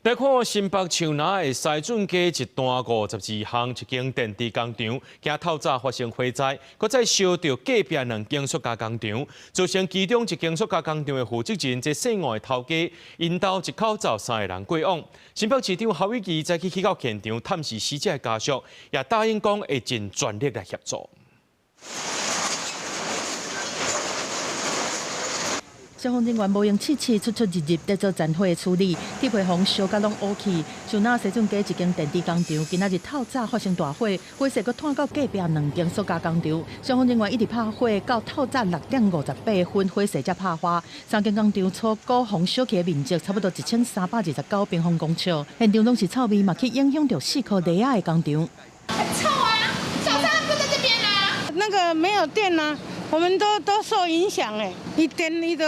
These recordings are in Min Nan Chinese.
來看新北樹林的西圳街一段52巷一間電池工廠，今透早發生火災，閣再燒著隔壁兩間塑膠工廠，造成其中一間塑膠工廠的負責人這姓吳的頭家，𪜶兜一口罩三个人過往。新北市長侯友宜早起去到現場探視死者的家屬，也答應講會盡全力來協助。消防人員無閒試試出出入入，佇做殘火的處理，鐵皮房燒甲攏烏去。樹林西圳街一間電池工廠，今仔日透早發生大火，火勢閣湠到隔壁兩間塑膠工廠。消防人員一直拍火，到透早6點58分，火勢才拍花。三間工廠粗估予燒去的面積差不多1329平方公尺，現場攏是臭味，嘛去影響著四箍內仔的工廠。很臭啊！早上不在這邊啊。那個沒有電啊。我們都受影響誒，伊電伊就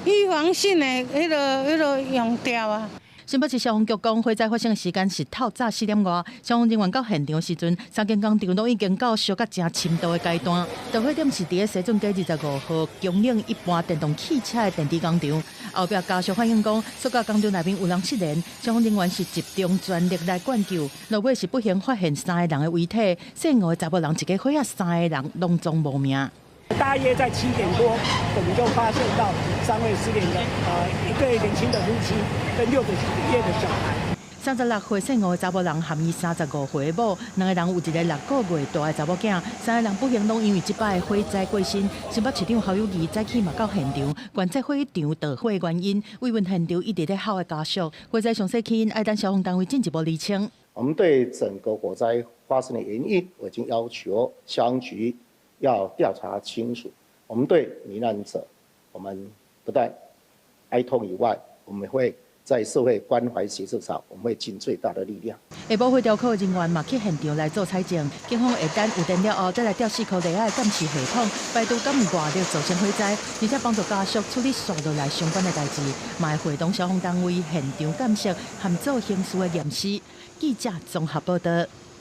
預防性的彼個用掉啊。新北市消防局講，火災發生的時間是透早4點外，消防人員到現場時陣，三間工廠攏已經到燒甲誠深度的階段。導火點是佇咧西圳街25號供應一般電動汽車的電池工廠。後壁家屬反映講，塑膠工廠內面有人失聯，消防人員是集中全力來灌救。落尾是不幸發現三个人的遺體，姓吳的查某人一家伙仔三个人攏總無命。大約在7點多，我們就發現到三位失聯的，一對年輕的夫妻跟6個月的小孩。36歲姓吳的查某人含伊35歲的某，兩個人有一个6個月大的查某囝，三个人不幸攏因為這擺的火災過身。新北市長侯友宜早起嘛到現場，觀察火場導火的原因，慰問現場一直咧哭的家屬。火災詳細起因，愛等消防單位進一步釐清。我們對整個火災發生的原因，我已經要求消防局要調查清楚。我們對罹難者，我們不但哀痛以外，我們會在社會關懷協助上，我們會盡最大的力量。下晡火調課人員嘛去現場來做採證，警方會等有電了後，再來調四箍內仔的監視系統，排除敢有外力造成火災，而且幫助家屬處理紲落來相關的代誌，嘛會會同消防單位現場鑑識和做刑事的驗屍。記者綜合報道。